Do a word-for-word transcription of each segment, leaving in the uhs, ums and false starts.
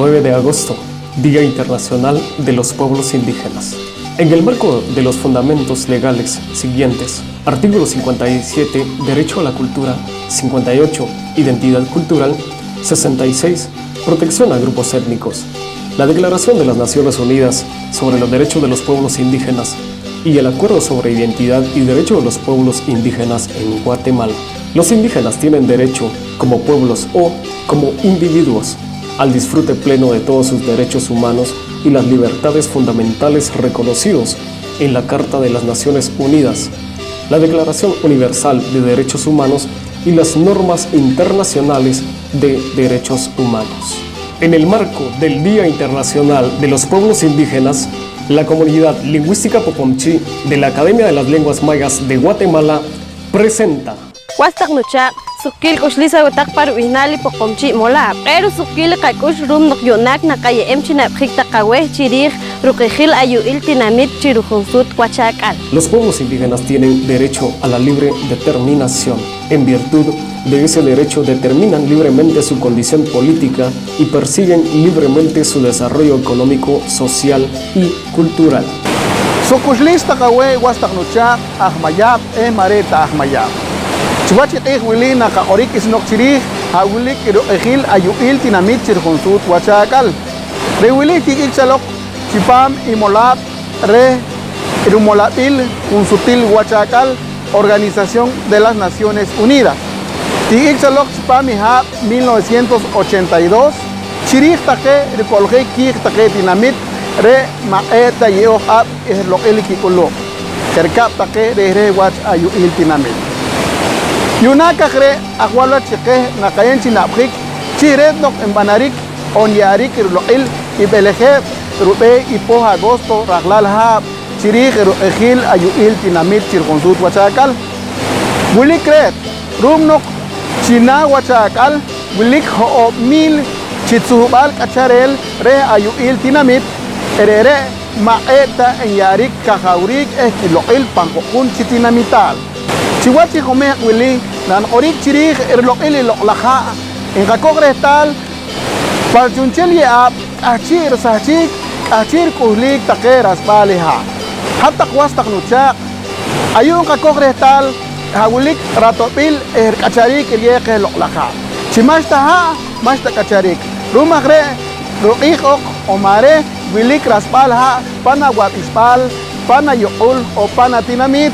Nueve de agosto, Día Internacional de los Pueblos Indígenas. En el marco de los fundamentos legales siguientes, artículo cincuenta y siete, derecho a la cultura, cincuenta y ocho, identidad cultural, sesenta y seis, protección a grupos étnicos, la Declaración de las Naciones Unidas sobre los Derechos de los Pueblos Indígenas y el Acuerdo sobre Identidad y Derecho de los Pueblos Indígenas en Guatemala. Los indígenas tienen derecho, como pueblos o como individuos, al disfrute pleno de todos sus derechos humanos y las libertades fundamentales reconocidos en la Carta de las Naciones Unidas, la Declaración Universal de Derechos Humanos y las normas internacionales de derechos humanos. En el marco del Día Internacional de los Pueblos Indígenas, la Comunidad Lingüística Poqomchi' de la Academia de las Lenguas Mayas de Guatemala presenta. Was taq nuchaaq', suqkiil k'uxliis aweh taq pa rub'ihnaal i Poqomchi' Molaab'. Q'ee' rusuqkiil i qak'ux ru'um noq yu'naak naqaye'em chi nab'jik taq aweh chi riij ruq'ijil ayu'il tinamit chi rujunsuut wach ak'al. Los pueblos indígenas tienen derecho a la libre determinación, en virtud de ese derecho determinan libremente su condición política y persiguen libremente su desarrollo económico, social y cultural. Suq k'uxliis taq aweh, was taq nuchaaq', aj mayaab' eh ma' re' ta aj mayaab'. Chiwach i q'iij wili naqaq'orik k'isinoq chi riij haj wilik i ruq'ijil ayu'il tinamit chi rujunsuut wach ak'al. Re' wili tiq'ik chaloq chipaam i molaab' reh rumolab'il junsutil wach ak'al, Organización de las Naciones Unidas. Tiq'ik chaloq chipaam i haab' mil novecientos ochenta y dos chi riij taqe ruko'ljiik kiij taqe tinamit re' ma' q'ee' ta ye'ooj q'ab' eh riloq'il i kik'ulub' je' rikab' taqe reh reh wach ayu'il tinamit. Yu'naak aj re' ajwal wach chi qeh naqaye'em chi nab'jik chi re' noq nb'anarik on ye'arik riloq'il i b'elejeeb' rub'eeh i poh agosto rajlaal haab' chi riij ruq'ijil ayu'il tinamit chi rujunsuut wach ak'al. Wilik reet ru'um noq chinaah wach ak'al wilik ho'oob' miil chi tzuhb'aal k'achareel reh ayu'il tinamit, re're' ma' q'ee' ta nye'arik kajawriik eh kiloq'il pan ju'jun chi tinamitaal. Chiwach i jumehq' wili naniq'orik chi riij riloq'il i loq' laj ha', nqakoj rehtaal pan chu'nchel ye'aab' k'ahchi' risahchiik, k'ahchi' rik'uhliik taqe rasb'aal i ha'. Hat taq was taq nuchaaq', ayu' nqakoj rehtaal haj wilik ratob'il eh rik'achariik riyew qeh loq' laj ha'. Chi ma'xta ha', ma'xta k'achariik. Ru'um aj re', ruq'iij oq on ma' re wilik rasb'aal ha' pan awab'ixb'aal, pan ayuq'ul on pan atinamiit,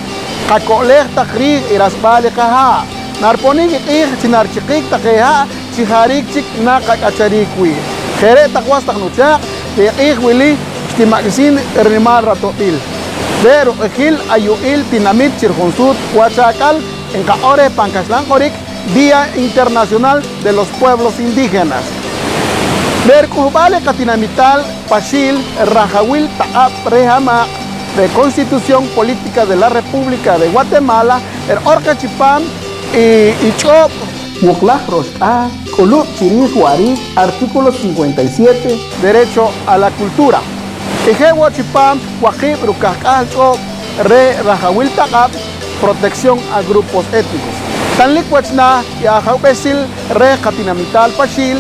qako'leej taq riij i rasb'aal i qahaa'. Nariponik i q'iij chi narichiqiik taqe ha' chi jariik chik naqak'achariik wii'. Je' re' taq was taq nuchaaq', re' q'iij wili xtimaq'siin rinimaal ratob'il. Re' ruq'ijil ayu'il tinamit chi rujunsuut wach ak'al nqaq'or reh pan kaxlan q'orik Día Internacional de los Pueblos Indígenas. Re' rik'uhb'aal i qatinamitaal Paxiil Rajawil Taq'ab' reh Amaaq', re' Constitución Política de la República de Guatemala, riq'or qeh chipaam i, i ch'oob' Wuqlaj Roxk'aal K'ulub' chi riij Wa'riik, artículo cincuenta y siete, Derecho a la Cultura, i je' wo' chipaam waqiib' rukahk'aal ch'oob' reh Rajawil Taq'ab', Protección a Grupos Étnicos. Tanlik wach naah i ajawb'esil reh qatinamitaal Paxiil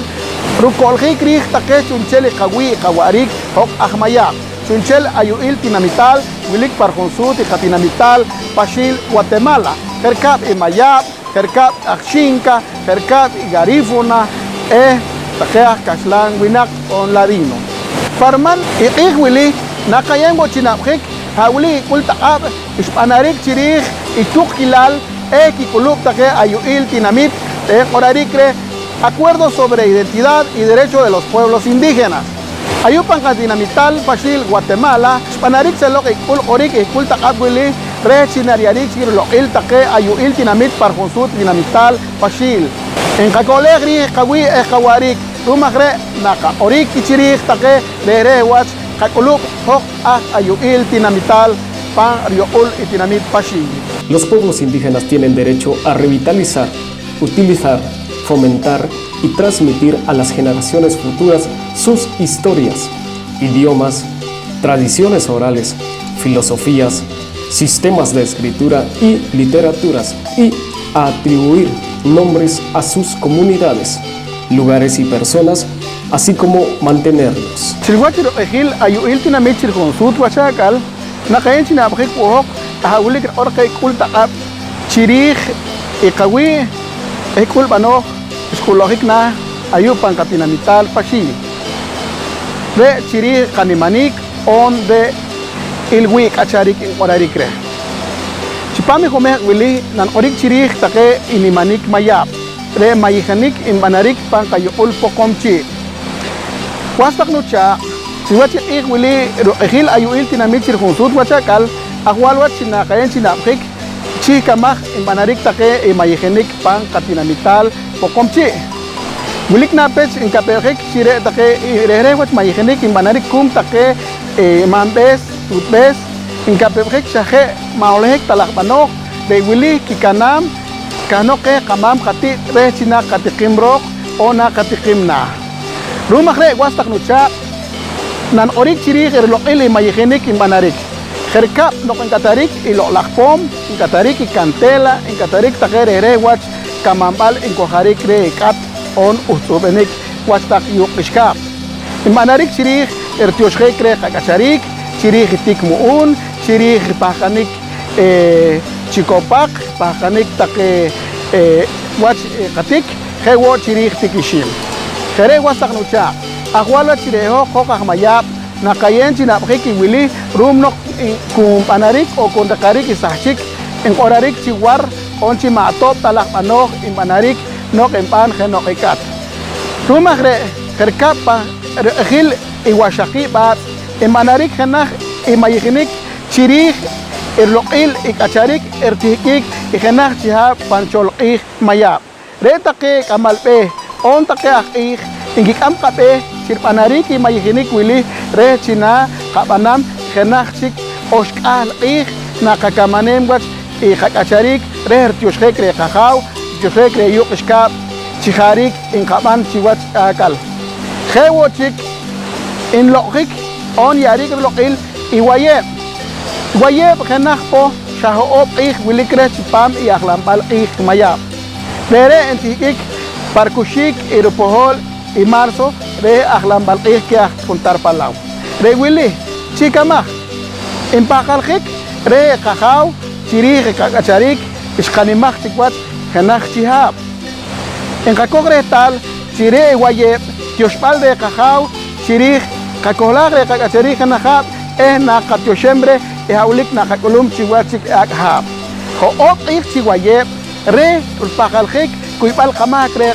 ruko'ljiik riij taqe chu'nchel i qawii' i qawa'riik hoj aj mayaab', chu'nchel ayu'il tinamitaal wilik pa rujunsuut i qatinamitaal Paxiil Guatemala, je' rikab' i Mayaab', je' rikab' aj Xinca, je' rikab' i Garífuna eh taqe aj kaxlan winaq on ladino. Pa riman i q'iij wili naqaye'em wo' chi nab'jik haj wilik i k'ul taq'ab' xb'anarik chi riij i tuqkilal eh kik'ulub' taqe ayu'il tinamit re' nq'orarik reh Acuerdo sobre Identidad y Derecho de los Pueblos Indígenas. Ayu' pan qatinamitaal Paxiil Guatemala xb'anarik chaloq i k'ul q'orik i k'ul taq'ab' wili reh chi nariye'arik chik riloq'il taqe ayu'il tinamit pa rujunsuut tinamitaal Paxiil. Nqako'leej riij i qawii' eh qawa'riik, ru'um aj re' naqaq'orik chi riij taqe reh reh wach qak'ulub' hoj aj ayu'il tinamitaal pan riyuq'ul i tinamit Paxiil. Los pueblos indígenas tienen derecho a revitalizar, utilizar, fomentar y transmitir a las generaciones futuras sus historias, idiomas, tradiciones orales, filosofías, sistemas de escritura y literaturas, y a atribuir nombres a sus comunidades. lugares y personas, así como mantenerlos. Chi riwach i ruq'ijil ayu'il tinamit chi rijunsuut wach ak'al, naqayeew chi nab'jik wo' hoq aha' wilik riq'or qeh k'ul taq'ab' chi riij i qawii' eh k'ul b'anooj xk'ulo'jik naah ayu' pan qatinamitaal Paxiil. Re' chi riij qanimaniik oon re' ilwii' k'acharik inq'orarik reh. Chipaam i jumehq' wili naniq'orik chi riij taqe i nimanik mayaab' re' mayijinik inb'anarik pan qayuq'ul Poqomchi'. Was taq nuchaaq', chiwach i q'iij wili ruq'ijil ayu'il tinamit chi rijunsuut wach ak'al, ajwal wach chi naqayeew chi nab'jik chi kamaj inb'anarik taqe i mayijinik pan qatinamitaal Poqomchi'. Wilik na pech inkapewjik chi re' taqe i reh reh wach mayijinik inb'anarik ku'um taqe eh, maam b'ees, tuut b'ees, inkapewjik xa je' ma' holohik ta laj b'anooj, re' wili kikanaam kahnoq qeh qamaam qati't reh chi naqatiqim rooq oon naqatiqim naah. Ru'um aj re', was taq nuchaaq', naniq'orik chi riij i riloq'il i mayijinik inb'anarik. Je' rikab' noq ink'atarik i loq'laj poom, ink'atarik i candela, ink'atarik taqe reh reh wach kamanb'al inkojarik reh i k'at oon uhtz'ub'inik wach taq yuuq' k'ixkaab'. Inb'anarik chi riij i ritioxjik reh qak'achariik, chi riij i tik mu'uun, chi riij ripahqanik eh, chi kopaq, pahqanik taqe eh, wach eh, qatik, je' wo' chi riij tik ixiim. Je' re' was taq nuchaaq', ajwal wach chi re' hoj, hoj aj mayaab', naqayeew chi nab'jik i wili ru'um noq ku nb'anarik oon ku nreqarik i sahchik inq'orarik chi war oon chi ma' toob' ta laj b'anooj inb'anarik noq inb'an jeno'q i k'at. Ru'um aj re', je' rikab' pa riq'ijil i waxaqiib' b'aatz' inb'anarik jenaj i mayijinik chi riij i riloq'il i k'acharik i ritihk'iik i jenaj chi haab' pan cholq'iij mayaab'. Re' taqe k'amal b'eeh oon taqe aj q'iij inkik'am qab'eeh chi rib'anarik i mayijinik wili reh chi naqab'anam jenaj chik oxk'ahl q'iij naqakamaneem wach i qak'achariik reh ritioxjik reh qajaaw, ritioxjik reh yuuq' k'ixkaab' chi jariik inqab'an chiwach ak'al. Je' wo' chik, inloq'jik oon ye'arik riloq'il i wayeeb'. Wayeeb' jenaj poh xa ho'oob' q'iij wilik reh chipaam i ajlanb'al q'iij mayaab'. Re're' intihk'ik pa rikuxiik i rupohol i marzo reh ajlanb'al q'iij keh aj Juntar Palaw. Re' wili chi kamaj: inpahqaljik reh i qajaaw chi riij i qak'achariik xqanimaj chik wach jenaj chi haab'. Inqakoj rehtaal chi re' i wayeeb' tioxb'al reh qajaaw chi riij qakohlaj reh qak'achariik jenaj haab' eh naqatioxem reh i ha' wilik naqak'ulum chiwach chik i ak' haab'. Ho'oob' q'iij chi wayeeb' reh ripahqaljik kuyb'al qamahk reh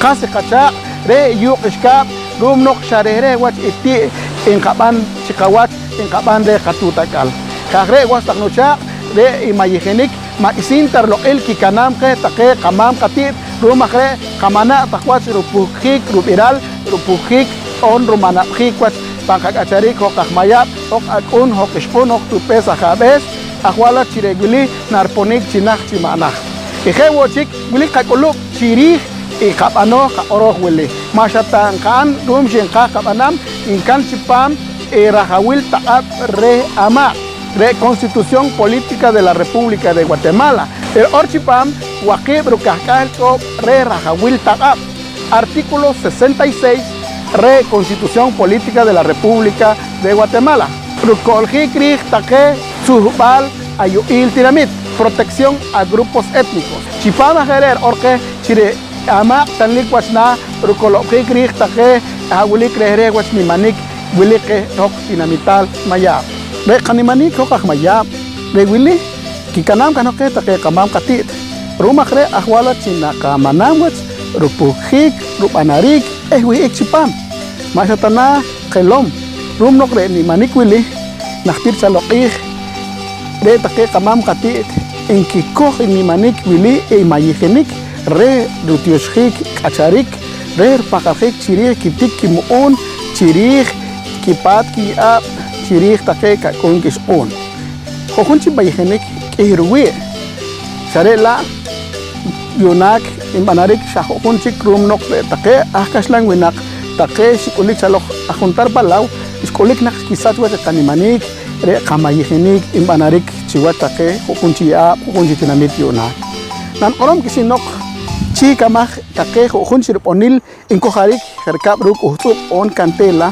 qas i qachaaq' reh i yuuq' k'ixkaab' ru'um noq xa reh reh wach i ti' inqab'an chi qawach inqab'an reh qatuut ak'al. Je' aj re' was taq nuchaaq', re' i mayijinik ma' k'isiin ta riloq'il kikanaam qeh taqe qamaam qati't, ru'um aj re' qamanaa' taq wach rupuhkjiik rub'iral, rupuhkjiik oon rumanab'jiik wach pan qak'achariik hoj aj mayaab', hoj ak'un, hoj ixq'un, hoj tuutb'ees, ajaab'ees, ajwal wach chi re' wili nariponiik chi najt chi ma' najt. I je' wo' chik, wilik qak'ulub' chi riij i qab'anooj qaq'orooj wili. Ma' xa ta nqa'n ru'um chi nqaaj qab'anam, nka'n chipaam i rajawil taq'ab' reh amaaq', re' Constitución Política de la República de Guatemala, riq'or chipaam waqiib' rukahk'aal ch'oob' reh rajawil taq'ab', artículo sesenta y seis reh Constitución Política de la República de Guatemala, ruko'ljiik riij taqe tzuhb'al ayu'il tinamit, protección a grupos étnicos. Chipaam aj re' riq'or qeh chi re' amaaq' tanlik wach naah rukolob'jiik riij taqe ha' wilik reh reh wach nimanik wilik qeh hoj tinamitaal mayaab'. Re' qanimaniik hoj aj mayaab', re' wili kikanaam kahnoq qeh taqe qamaam qati't. Ru'um aj re' ajwal wach chi naqamanam wach rupuhkjiik, rub'anariik eh wih'ik chipaam. Ma' xa ta naah qilom, ru'um noq re' nimanik wili najtir chaloq q'iij, re' taqe qamaam qati't inkikoj i nimanik wili i mayijinik reh rutioxjiik k'acharik, reh ripahqaljiik chi riij kitik kimu'uun, chi riij kipaat kiye'aab', chi riij taqe kak'uun k'ixq'uun. Ju'jun chik mayijinik k'ih ruwii', xa re' la' yu'naak nb'anarik xa ju'jun chik ru'um noq re' taqe aj kaxlan winaq taqe xik'ulik chaloq aj Juntar Palaw xk'ulik naq xkisach wach i qanimaniik, re' qamayijinik nb'anarik chiwach taqe ju'jun chi ye'aab', ju'jun chi tinamit yu'naak. Naniq'orom k'isiin noq Chi kamaj taqe ju'jun chi rib'onil nkojarik je' rikab' ruuk' uhtz'ub' oon candela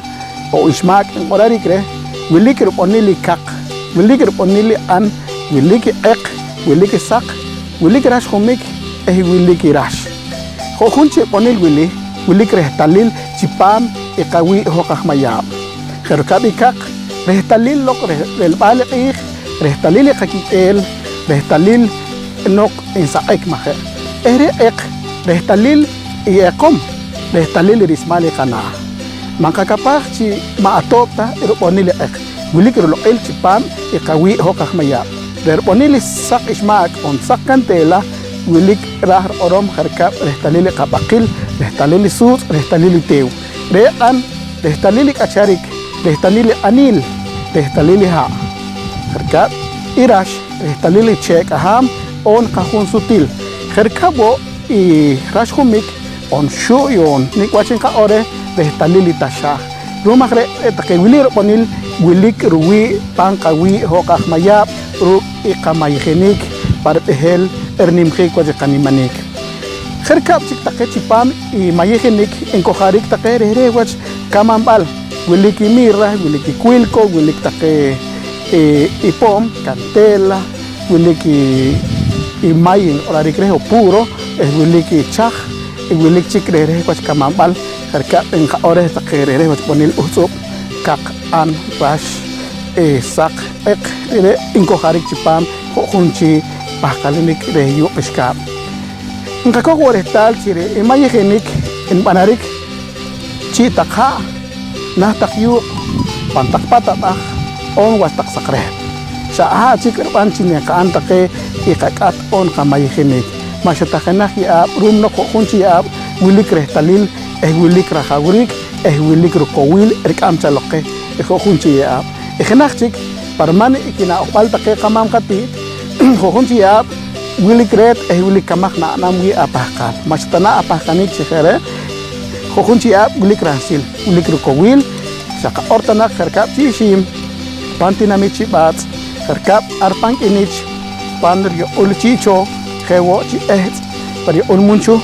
oon ixmaak nq'orarik reh, wilik rib'onil i kaq, wilik rib'onil i q'an, wilik i q'eq, wilik i saq, wilik i rax jumik eh wilik i rax. Ju'jun chi rib'onil wili wilik rehtalil chipaam i qawii' hoj aj mayaab'. Je' rikab' i kaq, rehtalil loq reh relb'al i q'iij, rehtalil i qakik'eel, rehtalil noq nsaq'ik, maje'? Eh re' q'eq, rehtalil i eqom, rehtalil i rismal i qanaah. Ma' nqakapaj chi ma' atoob' ta rib'onil i q'eq, wilik riloq'il chipaam i qawii' hoj aj mayaab'. Re' rib'onil i saq ixmaak oon saq candela wilik raaj riq'orom je' rikab' rehtalil i qab'aqil, rehtalil i suutz', rehtalil i teew. Re' q'an, rehtalil i k'acharik, rehtalil i q'aniil, rehtalil i ha'. Je' rikab' i rax, rehtalil i chee' k'ahaam oon qajunsutil. Je' rikab' wo' i rax jumik oon xu'y oon nik' wach nqaq'or reh, rehtalil i taxaaj. Ru'um aj re', re' taqe wili rib'onil wilik ruwii' pan qawii' hoj aj mayaab' ruuk' i qamayijinik pa rib'ehel rinimjiik wach i qanimanik. Je' rikab' chik taqe chipaam i mayijinik nkojarik taqe reh reh wach kamanb'al, wilik i mirra, wilik i cuilco, wilik taqe, eh, i poom, candela, wilik i, i may nq'orarik reh o puro, eh, wilik i chaj, eh, wilik chik reh reh wach kamanb'al, je' rikab' nqaq'or reh taqe reh reh wach b'onil uhtz'ub', kaq, q'an, rax, eh, saq, q'eq, re're' nkojarik chipaam ju'jun chi pahqalinik reh yuuq' k'ixkaab'. Nqakoj wo' rehtaal chi re' i mayijinik nb'anarik chii' taq ha', naah taq yuuq', pan taq paat ab'aj oon was taq saq rehp. Xa aha' chik rib'an chi nqa'n taqe i qak'at oon qamayijinik. Ma' xa ta jenaj ye'aab', ru'um noq ju'jun chi ye'aab' wilik rehtalil eh wilik rajawriik eh wilik rukowil rik'am cho loq qeh i ju'jun chi ye'aab'. I jenaj chik, pa riman i kina'ojb'al taqe qamaam qati't, ju'jun chi ye'aab' wilik reet eh wilik kamaj na'nam wii' apahqaal. Ma' xa ta na apahqanik chi je' re', ju'jun chi ye'aab' wilik ransil, wilik rukowil, xa qaq'or ta naq je' rikab' chi ixiim, pan tinamit chi B'aatz', je' rikab' ar pan K'inich, pan riyuq'ul chi Ichooh, je' wo' chi Ehtz', pa riyuq'ul Munchuh,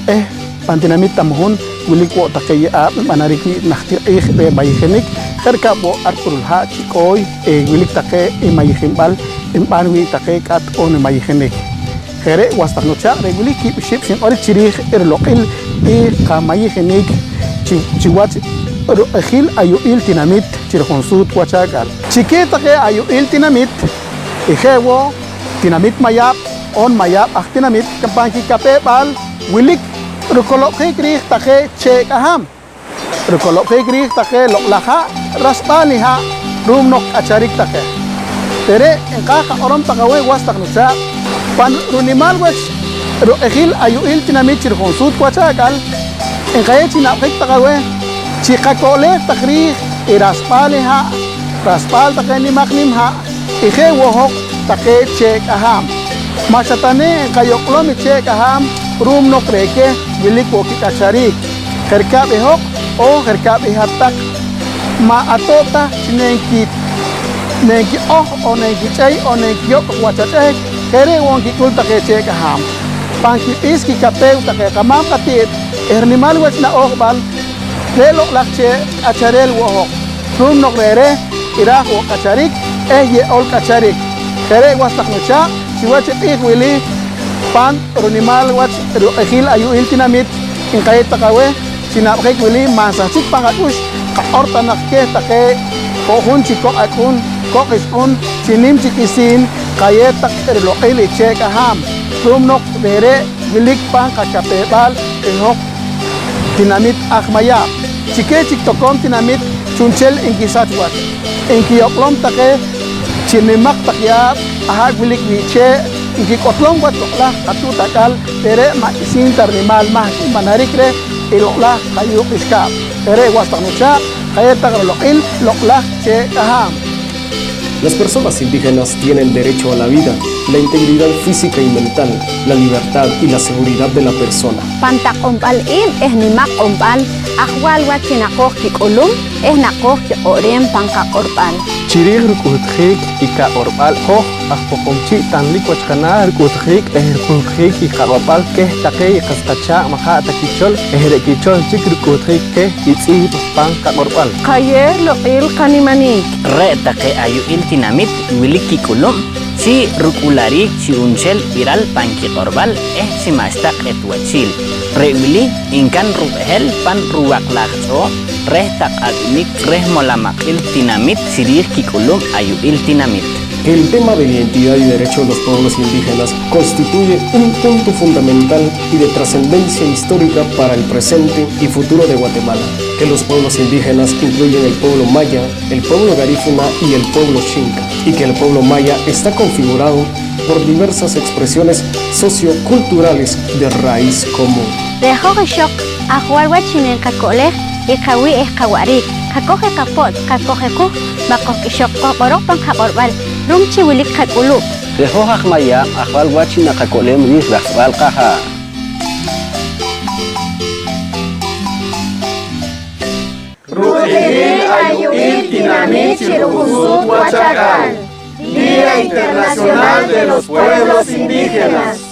eh, pan tinamit Tamuhun wilik wo' taqe ye'aab' nb'anarik wii' najtir q'iij reh mayijinik, je' rikab' wo' ar Purulha' chi K'ooy, eh, wilik taqe i mayijinb'al nb'an wii' taqe k'at oon mayijinik. Je' re' was taq nuchaaq', re' wili kiib' ixib' xinq'orik chi riij i riloq'il i qamayijinik chi, chiwach ruq'ijil ayu'il tinamit chi rijunsuut wach ak'al. Chi keh taqe ayu'il tinamit, i je' wo' tinamit Mayaab' oon Mayaab' aj tinamit, pan kikapew-b'al wilik rukolob'jiik riij taqe chee' k'ahaam, rukolob'jiik riij taqe loq'laj ha', rasb'al i ha', ru'um noq k'acharik taqe. Re're' nqaaj qaq'orom taq aweh was taq nuchaaq', pan runimaal wach ruq'ijil ayu'il tinamit chi rijunsuut wach ak'al, nqayeew chi nab'jik taq aweh chi qako'leej taq riij i rasb'al i ha', rasb'al taqe nimaq nim ha', i je' wo' hoq taqe chee' k'ahaam. Ma' xa ta ne nqayoq'lom i chee' k'ahaam, ru'um noq re' keh wilik wo' kik'achariik, je' rikab' i hoq oon je' rikab' i hat-taq, ma' atoob' ta chi nenki-, nenki'oj oon nenkich'ey oon nenkiyok' wach ach'ehk. Je' re' wo' nkik'ul taqe chee' k'ahaam. Pan kib'iis kikapew taqe qamaam qati't eh rinimaal wach na'ojb'al, re' loq'laj chee' k'achareel wo' hoq, ru'um noq re're' iraaj wo' k'acharik eh ye'ol k'acharik. Je' re' was taq nuchaaq', chiwach i q'iij wili, pan runimaal wach ruq'ijil ayu'il tinamit, nqayeew taq aweh chi nab'jik wili, ma' nsahchik pan qak'ux, qaq'or ta naq keh taqe ju'jun chi koq ak'un, koq ixq'un chi nim chik k'isiin, qayeew taq riloq'il i chee' k'ahaam, ru'um noq re're' wilik pan qakapew-b'al i hoj tinamit aj Mayaab'. Chi keh chik tokoom tinamit chu'nchel nkisach wach, nkiyoq'lom taqe chi nimaq taq ye'aab' aha' wilik wii' chee', nkik'otlom wach loq'laj qatuut ak'al, re're' ma' k'isiin ta rinimaal mahk nb'anarik reh i loq'laj qayuuq' k'ixkaab'. Re're' was taq nuchaaq', qayeew taq riloq'il loq'laj chee' k'ahaam. Las personas indígenas tienen derecho a la vida, la integridad física y mental, la libertad y la seguridad de la persona. Pan taq q'omb'al iib' eh nimaq q'omb'al, ajwal wach chi naqooj kik'ulum eh naqooj kiq'o'reem pan qaq'orb'al. Chi riij ruk'uhtjiik i kaq'orb'al hoj aj Poqomchi' tanlik wach qanaah rik'uhtjiik eh ripuhkjiik i qaq'orb'al keh taqe i qas qachaaq' ma' ha' ta kichol eh re' kichol chik rik'uhtjiik keh i tz'ihb' pan qaq'orb'al. Qayeew loq'il qanimaniik. Re' taqe ayu'il tinamit wilik kik'ulub' chi ruk'ulariik chi unchel b'iral pan kiq'orb'al eh chi ma'xta q'etwachiil. Re' wili nka'n rub'ehel pan ruwaqlaj ch'oob' reh taq'ab'inik reh molamaq'il tinamit chiriij kik'ulub' ayu'il tinamit. El tema de la identidad y derecho de los pueblos indígenas constituye un punto fundamental y de trascendencia histórica para el presente y futuro de Guatemala, que los pueblos indígenas incluyen el pueblo maya, el pueblo garífuna y el pueblo xinca, y que el pueblo maya está configurado por diversas expresiones socioculturales de raíz común. Re' hoj ixoq ajwal wach chi neenqako'leej i qawii' eh qawa'riik, qakoj i qapo't, qakoj i quh, ma' qojk'ixoq, qojq'oroq pan qaq'orb'al ru'um chi wilik qak'ulub'. Re' hoj aj Mayaab' ajwal wach chi naqako'leem riij rajsb'al qahaa'. Rub'ehil ayu'il tinamit chi rujunsuut wach ak'al, Día Internacional de los Pueblos Indígenas.